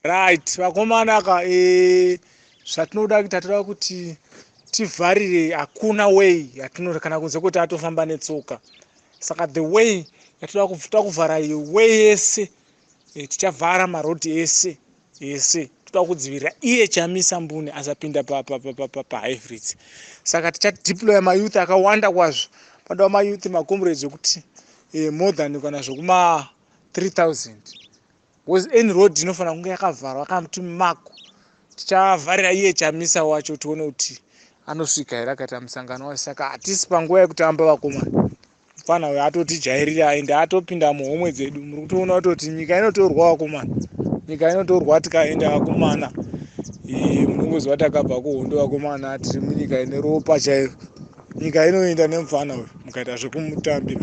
Right, vakomana ka, zvatinoda kuita, toda kuti tivharire. Hakuna way yatino kana kunze kuti atofamba netsoka. Saka the way yatoda kuda kuvhara iyo way yese, tichavhara marodhi ese ese. Toda kudzivirira iye Chamisa mbune asapinda paHighfields. Saka tichadeploya mayouth akawanda kwazvo. Panoda mayouth, macomrades, ekuti more than kana zvekuma 3000, because any road inofanira kunge yakavharwa kamuti mako. Tichavharira iye Chamisa wacho, tione kuti anosvika here akaita musangano wacho. Saka hatisi panguva yekutamba, vakomana. Mufana uyo atotijairira ende atopinda muhomwe dzedu. Muri kutoona kutoti nyika inotorwa, vakomana, nyika inotorwa tikaenda, vakomana. Munongoziva takabva kuhondo, vakomana. Tiri munyika ine ropa chairo. Nyika inoenda nemufana uyu mukaita zvekumutambira.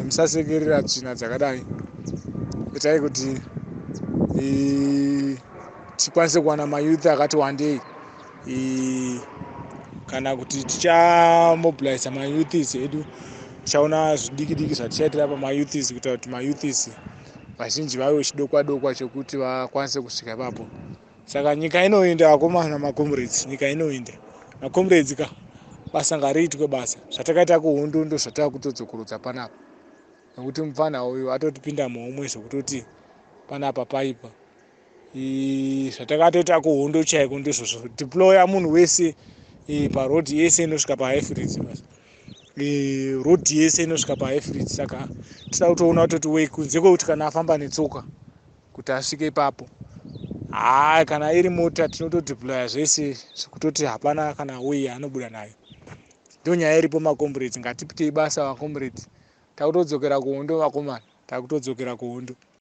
Musasekerera tsvina dzakadai. Itai kuti tikwanise kuwana mayouth akati wandei, kana kuti tichamobiliza mayouths edu. Tichaona zvidiki diki zvatichaitira pamayouths kuitira kuti mayouths vazhinji vave chidokwa dokwa chekuti vakwanise kusvika ipapo. Saka nyika inoenda, vakomana, macomrades. Nyika inoenda, macomrades ka. Basa ngariitwe basa. Zvatakaita kuhondo ndo zvatava kutodzokorodza panapa, nekuti mufana uyu atotipinda muhomwe zvekutoti panapa paipa. Zvatakatoita kuhondo chaiko ndizvozvo. Deploya munhu wese parodhi yese inosvika paHighfields basi, rodhi yese inosvika paHighfields. Saka tida kutoona kutoti wei kunze kwekuti kana afamba netsoka kuti asvike ipapo. Haa, kana iri mota tinotodeploya zvese zvekutoti hapana kana way yaanobuda nayo. Ndo nyaya iripo, macomrades. Ngatipitei basa, macomrades. Takutodzokera kuhondo, vakomana, takutodzokera kuhondo.